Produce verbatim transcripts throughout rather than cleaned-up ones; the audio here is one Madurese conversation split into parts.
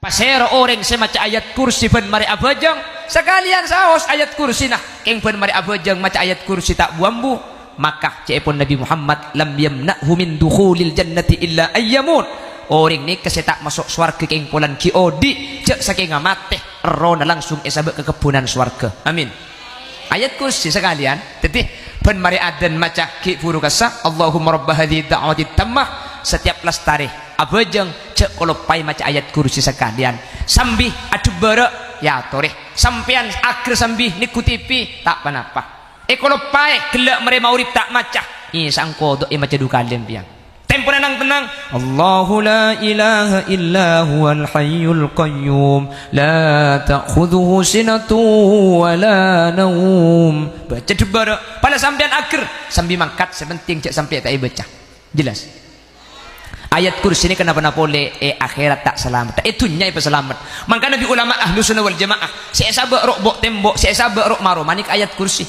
Sèra orèng sè maca ayat kursi bân marè abhâjâng, sakalèyan saos ayat kursina, kèng bân marè abhâjâng maca ayat kursi ta' bu-ambu, maka ca'èpon Nabi Muhammad, "Lam yamna'hu min dukhulil jannati illa ayyamut." Orèng nèka sè ta' maso' sowarghâ kèng polana ghi' odi', jhâ' sakènga matè, errohna langsung èsabâ' ka kebbhunan sowarghâ. Amin. Ayat kursi sakalèyan. Dhâddhi, bân marè adzan maca ghi' bhuru kassa, "Allahumma rabba hadhihi da'wati tammah." Satèyap lastarè abhâjâng, jhâ' kaloppaè maca ayat kursi sakalèyan. Sambi adhâbârâ', èyatorè. Sampèyan aghâr sambi nèngghu T V, ta' ponapa. Èkaloppaè, ghellâ' marè maghrib ta' maca. Isa engko' do èmaca du kalè sampèyan. Tempona nang-tennang. "Allahu la ilaha illa huwal hayyul qayyum, la ta'khudhuhu sinatun wa la naum." Baca dhâbârâ'. Pala sampèyan aghâr, sambi mangkat, sè penting jhâ' sampè' ta' èbâca. Jelas? Ayat kursi nèka napa-napa polè, è akhèrat ta' salamet, è dhunnya èpasalamet. Mangkana bi' ulama ahlu sunnah wal jamaah, sè èsabâ' ro'-, bo'-, tembok, sè èsabâ' ro'-, maroma nèka ayat kursi.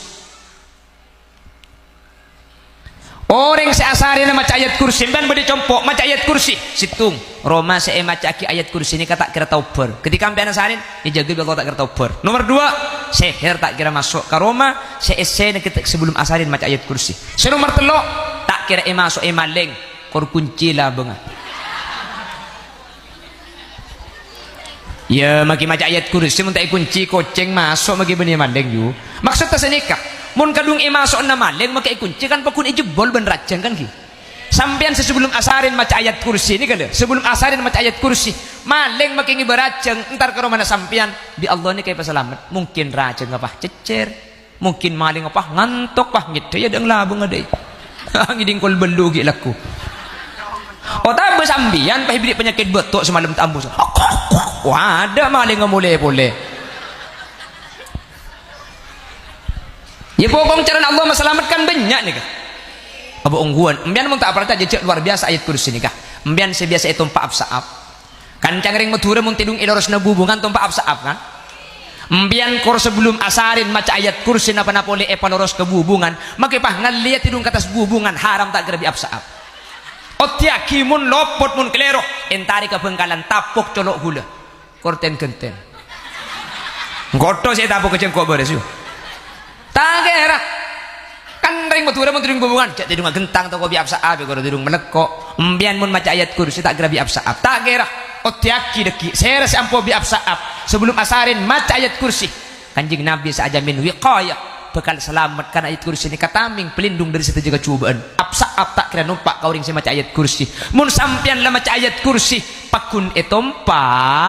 Orèng sè asarèna maca ayat kursi, sampèyan bâdâ compo' maca ayat kursi, sèttong, roma sè èmaca'aghi ayat kursi nèka ta' kèra tao bâr. Ketika sampèyan asarèn, èjâgâ bi' Allah ta' kèra tao bâr. Nomer duwâ', sèhèr ta' kèra maso' ka roma sè èssèna kita sebelum asarèn maca ayat kursi. Sè nomer tello', ta' kèra èmaso'è malèng, kor kunci labângnga. Iyâ, maghi maca ayat kursi, mon ta' èkunci, kocèng maso' maghi bânnè malèng, yu. Maksodda sanèka, mon kadhung èmaso'ana malèng, maghi èkunci, kan pagghun èjebbol bân rajâng, kan, ghi? Sampèyan sè sabellum asarèn maca ayat kursi, nèka, lho, sabellum asarèn maca ayat kursi, malèng maghi ngibâ rajâng, entar ka romana sampèyan, bi' Allah nèka èpasalamet. Mungkin rajângnga pas cèccèr. Mungkin malèng pas ngantok, pas ngèdhâ, iyâ, dâ' labângnga, dâ'. Ngèdhing kol bâllu ghi' lagghu. Otabâ sampèyan pas èberri' panyakèt bâto' samalem ta' ambu. Wah, adâ' malèngnga molè polè. Iyâ, pokok carana Allah masalamet kan bânnya' nèka. Apa ongghuwân? Sampèyan mon ta' parcajâ, jhâ' luar biasa ayat kursi nèka. Sampèyan sè biyasa ètompa' ap-sa'ap. Kan ca'na rèng Madhurâ mon tèdhung è lorosna bubungan tompa' ap-sa'ap, kan? Sampèyan kor sabellum asarèn maca ayat kursi napa-napa polè èpaloros ka bubungan, maghi pas ngallèya tèdhung ka attas bubungan, haram ta' kèra bi' ap-sa'ap. Oddhiyaghi mon lopot, mon kalèro, èntarè ka Bhângkalan, tapok colo' ghulâ. Kor ten-ghânten. Ngkottho sè ètapok ka jhângko' bârâs, yu. Ta' kèra. Kan rèng Madhurâ mon tèdhung bubungan, jhâ' tèdhungnga ghentang toko bi' ap-sa'ap, kor tèdhung malèkko'. Sampèyan mon maca ayat kursi ta' kèra bi' ap-sa'ap. Ta' kèra. Oddhiyaghi dhâggi', sèra sè ampo bi' ap-sa'ap. Sabellum asarèn maca ayat kursi. Kanjeng Nabi sè ajhâmin wiqayah, bhâkal salamet, karana ayat kursi nèka tamèng pelindung dâri sadhâjâ kajhubâ'ân. Ap-sa'ap ta' kèra nompa' ka orèng sè maca ayat kursi. Mon sampèyan la maca ayat kursi, pagghun ètompa',